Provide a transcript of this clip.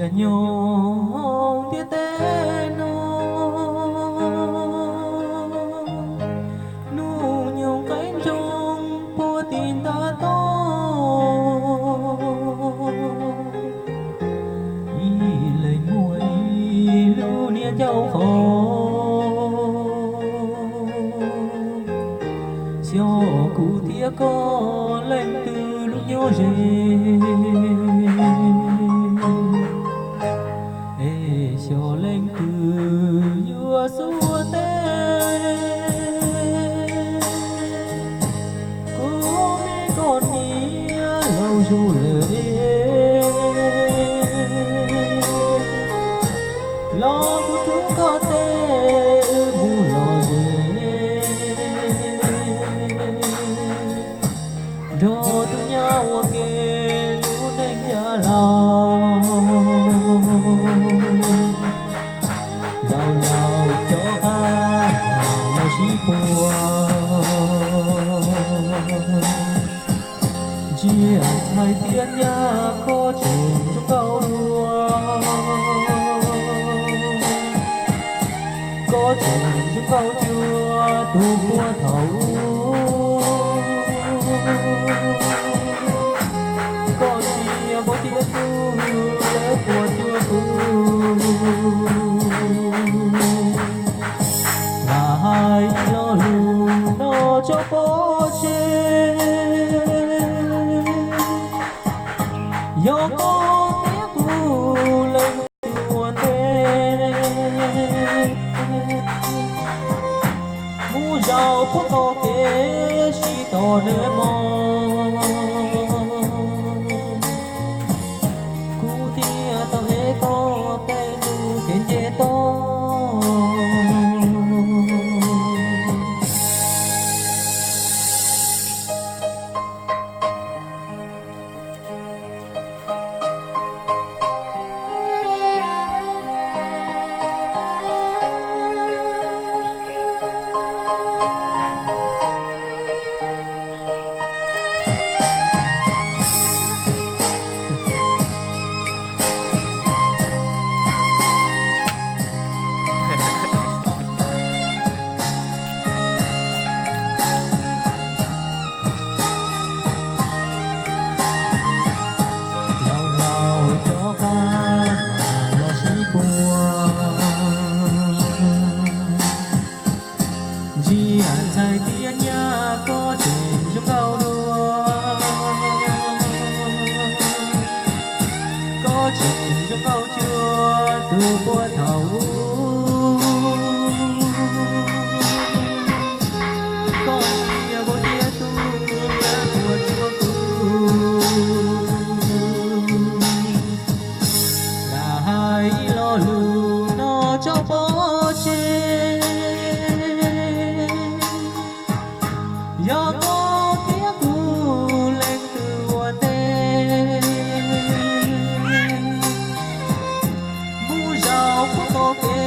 Nyob ntiaj teb no, hnub nyoog qaib ntsoog puag tim ntav toj, ib leeg muaj ib lub niag ncauj qhov, xyov kuv thiab koj leej twg lub nyob ze, es xyov leej twg yuav xuas teb. Kuv me koj niam laus zuj lawm es, los kuv rub koj tej mus los ze, nrog tus nyab ua ke lub neej yav laus. Laus laus cov qab los sib puag, ntsia ntxhais thiab nyab koj tseem zoo nkauj dua. Koj tseem zoo nkauj cuag tus puag thaum ub. Koj cia vauv thiab tub lawv puas cuag kuv. Lam hais lo lus no tso pov tseg, yog koj thiab kuv leej twg ua ntej, mus zaum puag tom kev sib tos nag hmo. Kuv thiaj tau ev koj tej tus kev nce toj. Laus laus cov qab los sib puag, ntsia ntxhais thiab nyab koj tseem zoo nkauj dua. Koj tseem zoo nkauj cuag tus puag thaum ub. Koj cia vauv thiab tub lawv puas cuag kuv. Lam hais lo lus no tso pov tseg, yog koj thiab kuv leej twg ua ntej, mus zaum puag tom kev